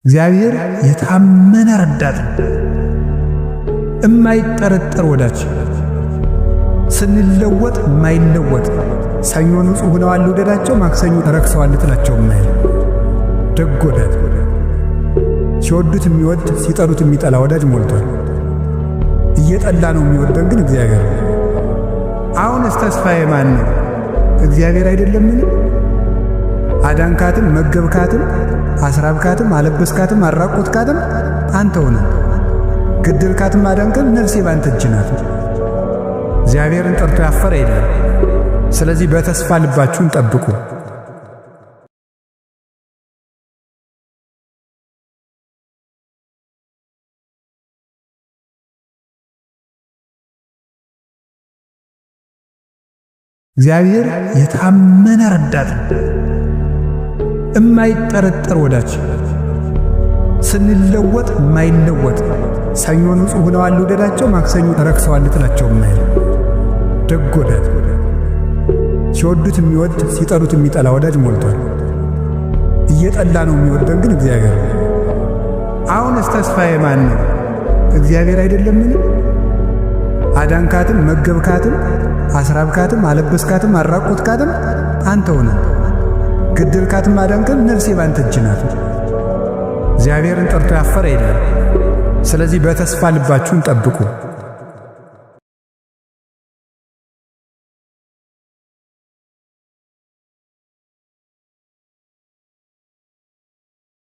እግዚአብሔር የታመነ ረዳት ነው፣ እማይጠረጠር ወዳጅ፣ ስንለወጥ የማይለወጥ፣ ሰኞ ንጹሕ ሆነዋል ልውደዳቸው፣ ማክሰኞ ረክሰዋል ልጥላቸው የማይል ደግ ወዳጅ፣ ሲወዱት የሚወድ ሲጠሉት የሚጠላ ወዳጅ ሞልቷል። እየጠላ ነው የሚወደን ግን እግዚአብሔር ነው። አሁንስ ተስፋዬ ማን ነው? እግዚአብሔር አይደለምን? አዳንካትም፣ መገብካትም፣ አስራብካትም፣ አለበስካትም፣ አራቆትካትም አንተው ነህ። ገደልካትም፣ አዳንከም፣ ነፍሴ ባንተ እጅ ናት። እግዚአብሔርን ጠርቶ ያፈረ የለም። ስለዚህ በተስፋ ልባችሁን ጠብቁ። እግዚአብሔር የታመነ ረዳት ነው፣ እማይጠረጠር ወዳጅ፣ ስንለወጥ የማይለወጥ፣ ሰኞ ንጹሕ ሆነዋል ልውደዳቸው፣ ማክሰኞ ረክሰዋል ልጥላቸው የማይል ደግ ወዳጅ፣ ሲወዱት የሚወድ ሲጠሉት የሚጠላ ወዳጅ ሞልቷል። እየጠላ ነው የሚወደን ግን እግዚአብሔር ነው። አሁንስ ተስፋዬ ማን ነው? እግዚአብሔር አይደለምን? አዳንካትም፣ መገብካትም፣ አስራብካትም፣ አለበስካትም፣ አራቆትካትም አንተው ነህ። ገደልካትም፣ አዳንከም፣ ነፍሴ ባንተ እጅ ናት። እግዚአብሔርን ጠርቶ ያፈረ የለም። ስለዚህ በተስፋ ልባችሁን ጠብቁ።